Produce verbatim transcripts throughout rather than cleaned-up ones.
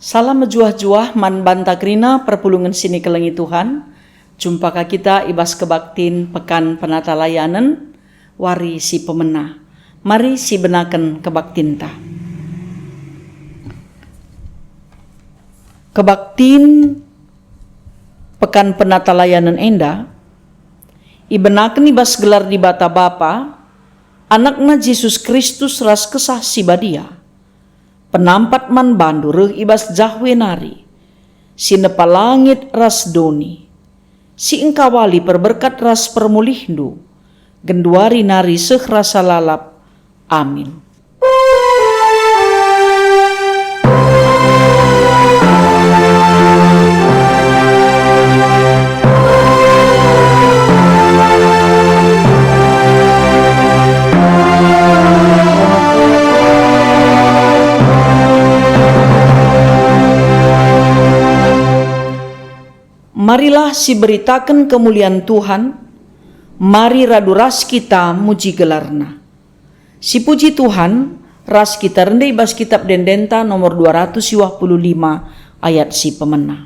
Salam mejuah-juah man banta kerina perpulungen si nikelengi Tuhan. Jumpa ka kita i bas kebaktin Pekan Penatalayanen, wari si pemena. Mari sibenaken kebaktinta. Kebaktin Pekan Penatalayanen enda ibenaken i bas gelar Dibata Bapa, AnakNa Jesus Kristus ras Kesah Si Badia. Penampat man bandu reh i bas Jahwe nari, si nepa langit ras doni, si engkawali perberkat ras permulihndu, genduari nari seh rasa lalap. Amin. Marilah siberitaken kemulian Tuhan, mari radu ras kita muji gelarNa. Sipuji Tuhan, ras kita rende i bas Kitab Ende-endenta nomor dua ratus siwah puluh lima ayat si pemena.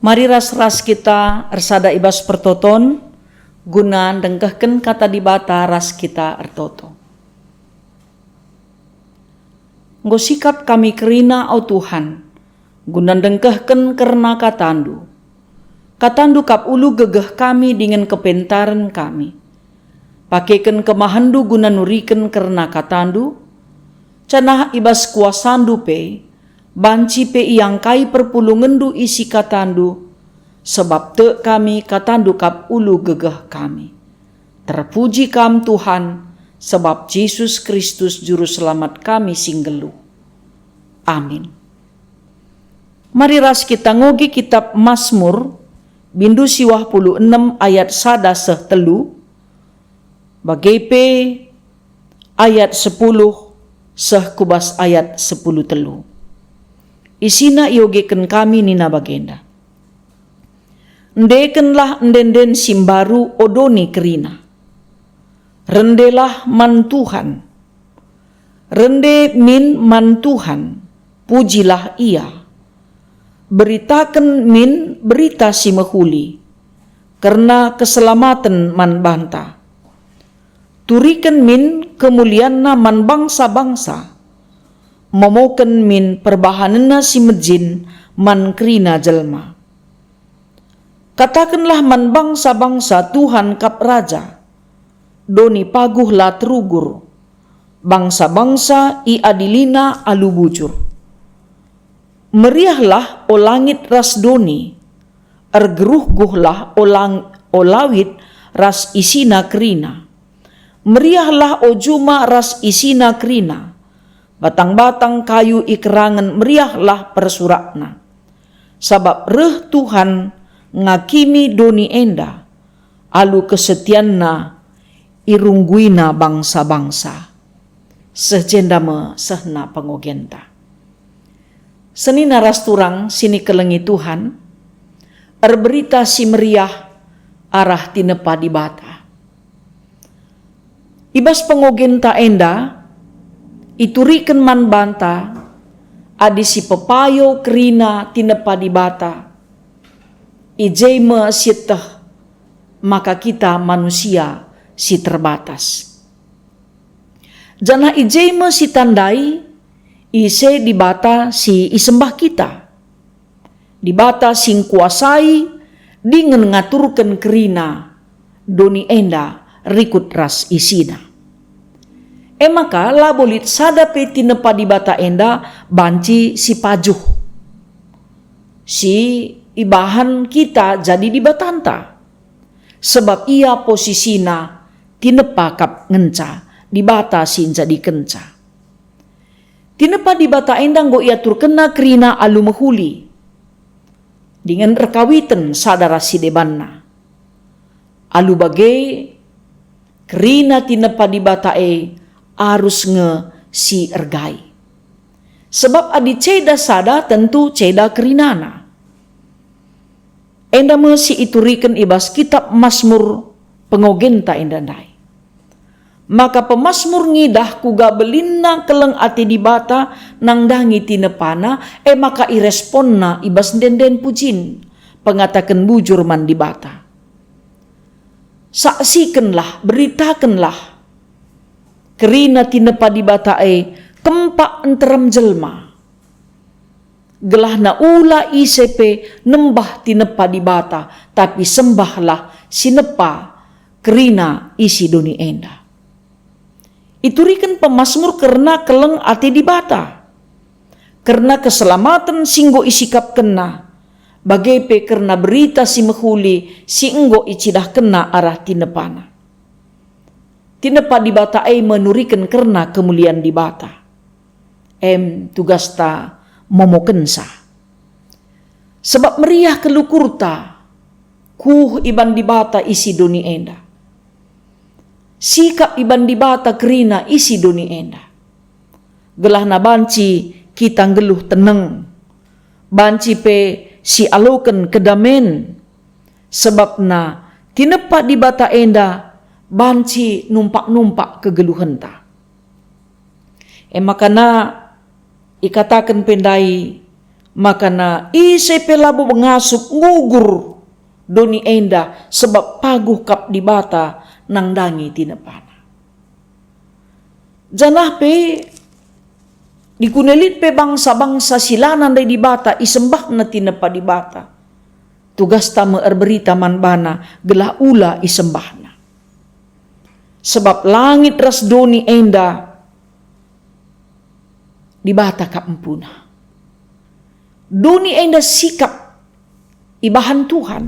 Mari ras-ras kita ersada i bas pertoton, guna ndengkehken Kata Dibata ras kita ertoto. Enggo sikap kami kerina, o Tuhan, guna ndengkehken kerna KataNdu. KataNdu kap ulu gegeh kami dingen kepentaren kami. Pakeken kemahenNdu guna nuriken kerna KataNdu, janah i bas kuasaNdu pe, banci pe iangkai perpulungenNdu isi KataNdu, sebab tek kami KataNdu kap ulu gegeh kami. Terpuji Kam, Tuhan, sebab Jesus Kristus Juru Selamat kami si nggeluh. Amin. Mari ras kita ngoge Kitab Masmur, bindu siwah puluh enem ayat sada seh telu, bage pe ayat sepuluh seh ku bas ayat sepuluh telu. Isina iogeken kami nina bagenda, "Endekenlah ende-enden si mbaru, o doni kerina. Rendelah man Tuhan. Rende min man Tuhan, pujilah Ia. Beritaken min berita si mehuli kerna keselamaten man banta. Turiken min kemulianNa man bangsa-bangsa. Momoken min perbahanenNa si mejin man kerina jelma. Katakenlah man bangsa-bangsa, 'Tuhan kap Raja.' Doni paguh la terugur, bangsa-bangsa iadiliNa alu bujur. Meriahlah, o langit ras doni, ergeruhguhlah, o lang-, o lawit ras isina kerina. Meriahlah, o juma ras isina kerina, batang-batang kayu ikerangen meriahlah persurakna. Sabap reh Tuhan ngakimi doni enda, alu kesetianNa irungguiNa bangsa-bangsa." Seh jenda me sehna pengogenta. Senina ras turang si nikelengi Tuhan, erberita si meriah arah tinepa Dibata. I bas pengogenta enda, ituriken man banta adi si pepayo kerina tinepa Dibata, i je me sieteh maka kita manusia si terbatas. Janah i je me sitandai ise Dibata si isembah kita. Dibata si ngkuasai dingen ngaturken kerina doni enda rikut ras isina. E maka labo lit sada pe tinepa Dibata enda banci sipajuh, si ibahan kita jadi dibatanta. Sebab ia posisina tinepa kap ngenca, Dibata si njadikenca. Tinepa Dibata enda enggo iaturkenna kerina alu mehuli, dingen erkawiten sada ras si debanna. Alu bage, kerina tinepa Dibata e arus nge si ergai. Sebab adi ceda sada, tentu ceda kerinana. Enda me si ituriken i bas kitap Masmur pengogenta enda ndai. Maka pemasmur ngidah kuga belinna keleng ate Dibata nandangi tinepana, e maka iresponna i bas ende-enden pujin, pengataken bujur man Dibata. Saksikenlah, beritakenlah kerina tinepa Dibata e kempak nterem jelma. Gelahna ula ise pe nembah tinepa Dibata, tapi sembahlah si nepa kerina isi doni enda. Ituriken pemasmur kerna keleng ate Dibata, kerna keselamaten si enggo isikapkenna, bage pe kerna berita si mehuli si enggo icidahkenna arah tinepana. Tinepa Dibata e me nuriken kerna kemulian Dibata. Em tugasta momokenca. Sebab meriah kelukurta, kuh iban Dibata isi doni enda. Sikap iban Dibata kerina isi doni enda. Gelahna banci kita nggeluh teneng, banci pe sialoken kedamen, sebabna tinepa Dibata enda banci numpak-numpak kegeluhenta. E maka na ikataken pe ndai, maka na ise pe labo ngasup ngugur doni enda, sebab paguh kap Dibata nandangi tinepana. Janah pe, diguna lit pe bangsa-bangsa si la nandai Dibata isembahna tinepa Dibata, tugasta me erberita man bana gelah ula isembahna. Sebab langit ras doni enda Dibata kap empuna. Doni enda sikap ibahan Tuhan,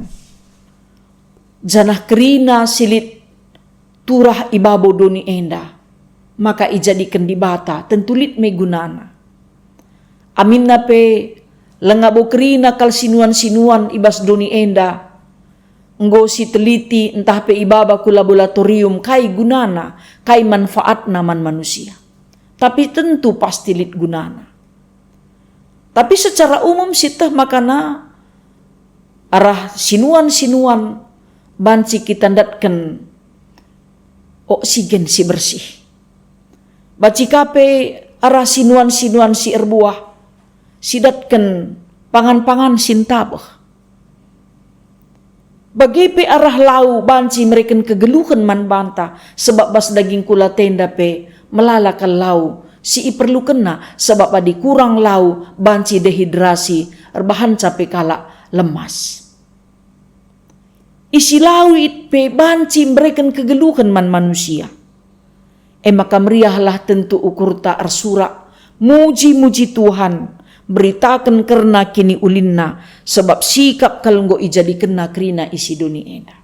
janah kerina si lit turah i babo doni enda, maka ijadiken Dibata tentu lit me gunana. Aminna pe, langa bo kerina kal sinuan-sinuan i bas doni enda, enggo siteliti ntah pe ibaba ku laboratorium kai gunana, kai manfaatna man manusia. Tapi tentu pasti lit gunana. Tapi secara umum sieteh makana arah sinuan-sinuan banci kita ndatken oksigen si bersih. Banci ka pe arah sinuan-sinuan si erbuah sidatken pangan-pangan si ntabeh. Bage pe arah lau banci mereken kegeluhen man banta, sebab bas daging kulatenda pe melala kal lau si iperlukenna, sebab adi kurang lau banci dehidrasi, erbahanca pe kalak lemas. Isi lau pe banci mereken kegeluhen man manusia. E maka meriahlah tentu ukurta ersurak, muji-muji Tuhan, beritaken kerna kiniulinna, sebab sikap kal enggo ijadikenna kerina isi doni enda.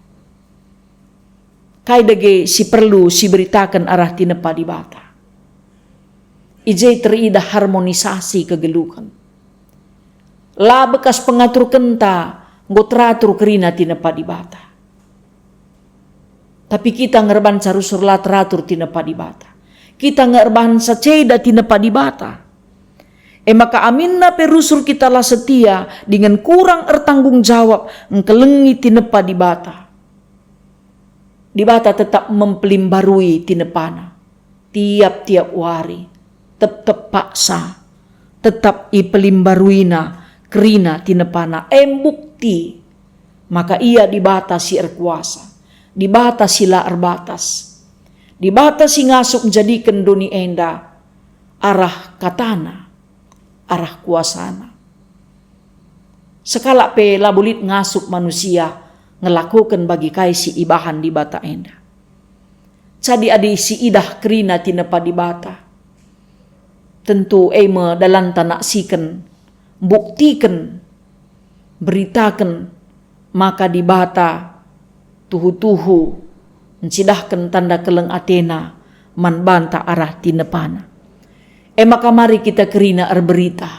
Kai dage si perlu siberitaken arah tinepa Dibata? I je teridah harmonisasi kegeluhen. La bekas pengaturkenta enggo teratur kerina tinepa Dibata. Tapi kita nge erbahanca rusur la teratur tinepa Dibata. Kita nge erbahanca ceda tinepa Dibata. E maka aminna pe rusur kita la setia dingen kurang ertanggung jawab ngkelengi tinepa Dibata. Dibata tetap mempelimbarui tinepana tiap-tiap wari, tep-tep paksa, tetap ipelimbaruina kerina tinepana. Em bukti maka Ia Dibata si erkuasa, Dibata si la erbatas, Dibata si ngasup njadiken doni enda arah katana, arah kuasana. Sekalak pe labo lit ngasup manusia ngelakoken bagi kai si ibahan Dibata enda. Jadi adi siidah kerina tinepa Dibata, tentu e me dalanta naksiken, mbuktiken, beritaken maka Dibata tuhu-tuhu ncidahken tanda keleng ateNa man banta arah tinepana. E maka mari kita kerina erberita.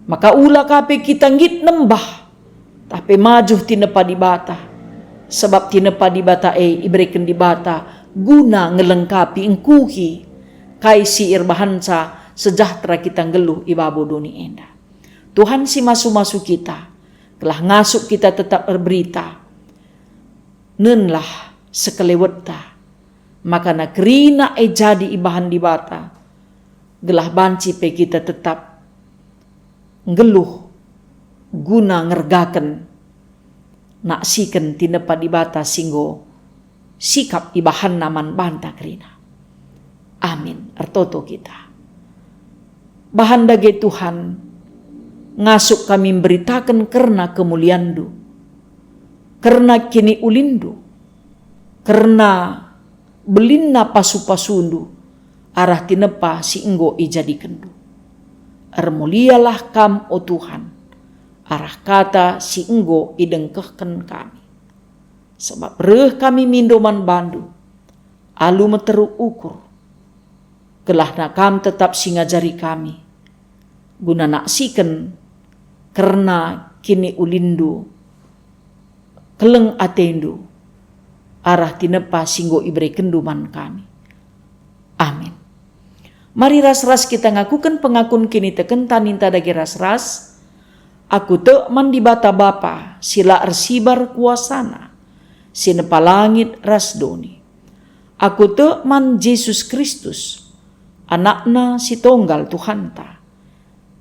Maka ula ka pe kita nggit nembah, tah pe majuh tinepa Dibata, sabap tinepa Dibata e ibereken Dibata guna ngelengkapi, engkuhi kai si erbahanca sejahtera kita nggeluh i babo doni enda. Tuhan si masu-masu kita, gelah ngasup kita tetap erberita. Nenlah sekelewetta, maka na kerina e jadi ibahan Dibata, gelah banci pe kita tetap nggeluh guna ngergaken, naksiken tinepa Dibata si enggo sikap ibahanNa man banta kerina. Amin. Ertoto kita. Bahan dage Tuhan, ngasup kami mberitaken kerna kemulianNdu, kerna kiniulinNdu, kerna belinna pasu-pasuNdu arah tinepa si enggo ijadikenndu. Ermulialah Kam, o Tuhan, arah kata si enggo idengkehken kami. Sabap reh kami mindo man baNdu, alu meteruk ukur, gelahna Kam tetap si ngajari kami, guna naksiken kerna kiniulinNdu, keleng ateNdu, arah tinepa si enggo iberekenNdu man kami. Amin. Mari ras-ras kita ngakuken pengakun kinitekenta, ninta dage ras-ras, "Aku tek man Dibata Bapa si la ersibar kuasaNa, si nepa langit ras doni. Aku tek man Jesus Kristus, AnakNa si Tonggal Tuhanta,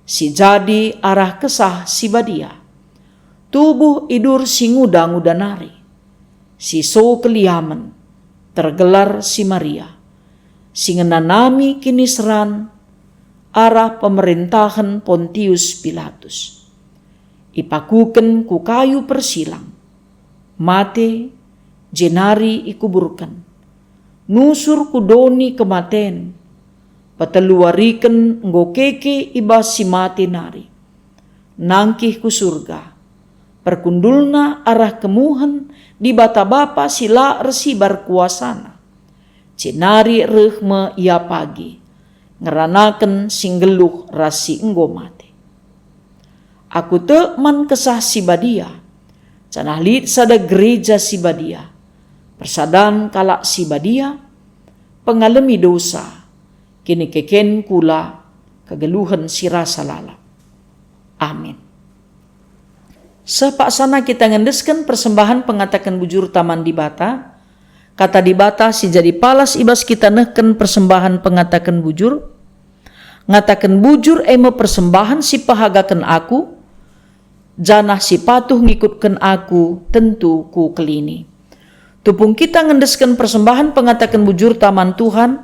si jadi arah Kesah Si Badia, tubuh i Dur si Nguda-nguda nari, si so keliamen, tergelar si Maria, si ngenanami kiniseran arah pemerentahen Pontius Pilatus. Ipakuken ku kayu persilang, mate, jenari ikuburken. Nusur ku doni kematen, peteluwariken enggo keke i bas si mate nari. Nangkih ku Surga, perkundulNa arah kemuhen Dibata Bapa si la ersibar kuasaNa. Jenari reh me Ia pagi, ngeranaken si nggeluh ras si enggo mate. Aku tek man Kesah Si Badia, janah lit sada gereja si badia, persadan kalak si badia, pengalemi dosa, kinikeken kula, kegeluhen si rasa lalap." Amin. Seh paksana kita ngendesken persembahen pengataken bujurta man Dibata. Kata Dibata si jadi palas i bas kita nehken persembahen pengataken bujur, ngataken bujur e me persembahen si pehagaken aku, janah si patuh ngikutken aku tentu kukelini. Tupung kita ngendesken persembahen pengataken bujurta man Tuhan,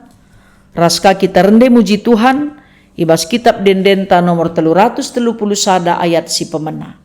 ras ka kita rende muji Tuhan i bas Kitab Ende-endenta nomor telu ratus telu puluh sada ayat si pemena.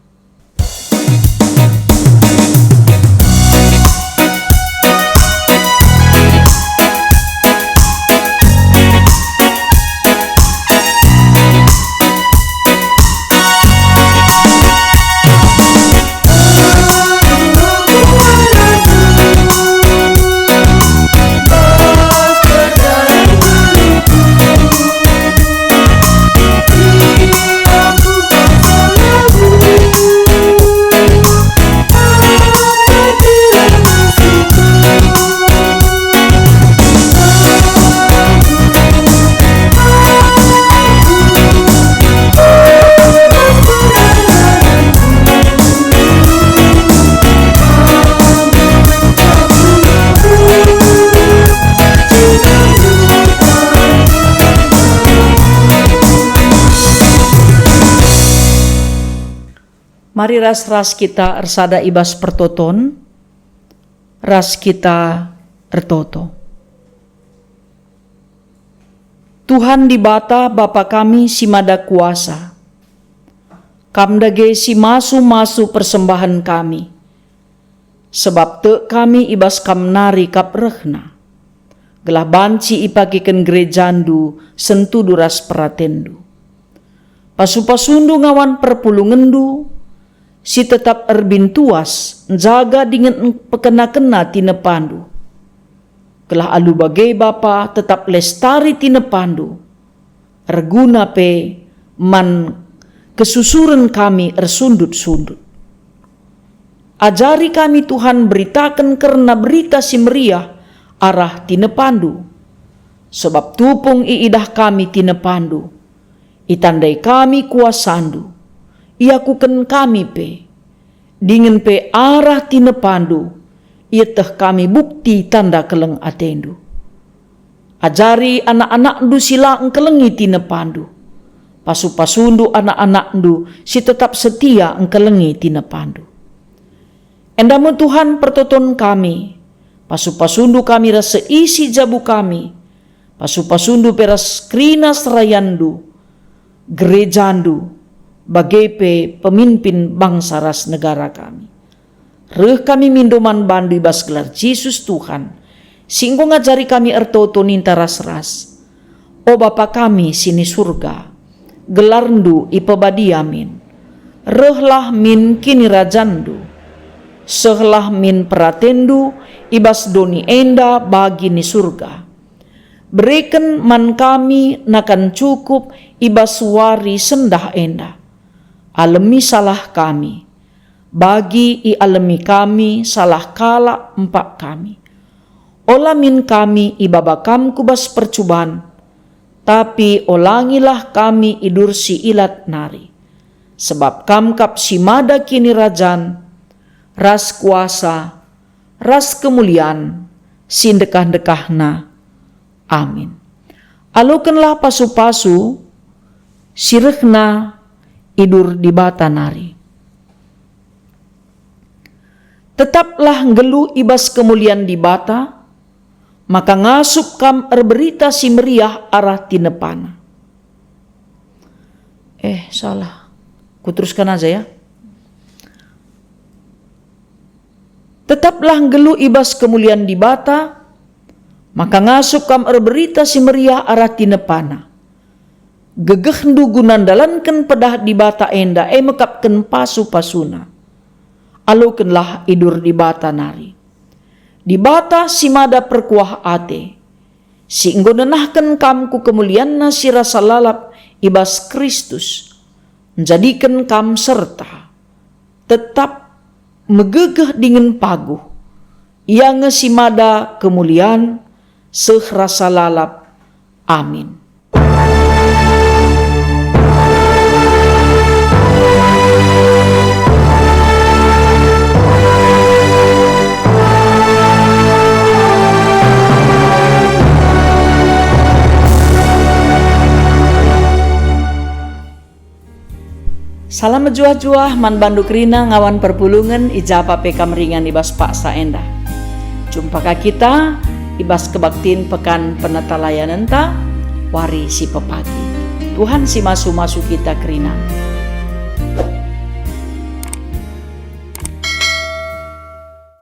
Mari ras-ras kita ersada i bas pertoton, ras kita ertoto. Tuhan Dibata, Bapa kami si Mada Kuasa, Kam dage si masu-masu persembahen kami, sabap tek kami i bas Kam nari kap rehna, gelah banci ipakeken gerejaNdu sentudu ras peratenNdu. Pasu-pasuNdu ngawan perpulungenNdu si tetap erbintuas njaga dingen pekena-kena tinepaNdu, gelah alu bage Bapa tetap lestari tinepaNdu, erguna pe man kesusuren kami ersundut-sundut. Ajari kami, Tuhan, beritaken kerna Berita Si Meriah arah tinepaNdu, sabap tupung iidah kami tinepaNdu, itandai kami kuasaNdu, iakuken kami pe, dingen pe arah tinepaNdu ieteh kami bukti tanda keleng ateNdu. Ajari anak-anakNdu si la engkelengi tinepaNdu. Pasu-pasuNdu anak-anakNdu si tetap setia engkelengi tinepaNdu. Enda me, Tuhan, pertoton kami. Pasu-pasuNdu kami ras seisi jabu kami. Pasu-pasuNdu pe ras kerina serayanNdu, gerejaNdu, bage pe pemimpin bangsa ras negara kami. Reh kami mindo man baNdu i bas gelar Jesus Tuhan, si enggo ngajari kami ertoto ninta ras-ras. O Bapa kami si ni Surga, gelarNdu ipebadia min. Rehlah min kinirajanNdu. Sehlah min peratenNdu i bas doni enda bagi ni Surga. Bereken man kami nakan cukup i bas wari sendah enda. Alemi salah kami, bagi ialemi kami salah kalak empak kami. Ola min kami ibaba Kam ku bas percuban, tapi olangilah kami idur si ilat nari. Sebab Kam kap si mada kinirajan, ras kuasa, ras kemulian si ndekah-ndekahna. Amin. Alokenlah pasu-pasu si rehna idur Dibata nari. Tetaplah nggeluh i bas kemulian Dibata, maka ngasup kam erberita si meriah arah tinepaNa. Eh, salah. Kuteruskan aja ya. Tetaplah nggeluh i bas kemulian Dibata, maka ngasup kam erberita si meriah arah tinepaNa. Gegehndu guna ndalanken pedah Dibata enda e mekapken pasu-pasuNa. Alokenlah idur Dibata nari. Dibata si mada perkuah ate, si enggo nenahken kam ku kemulianNa si rasa lalap i bas Kristus, njadiken kam serta tetap megegeh dingen paguh. Ia nge si mada kemulian seh rasa lalap. Amin. Salam mejuah-juah man bandu kerina ngawan perpulungen i ja pe kam ringan i bas paksa enda. Jumpa ka kita i bas kebaktin Pekan Penatalayanenta, wari si pepagi. Tuhan si masu-masu kita kerina.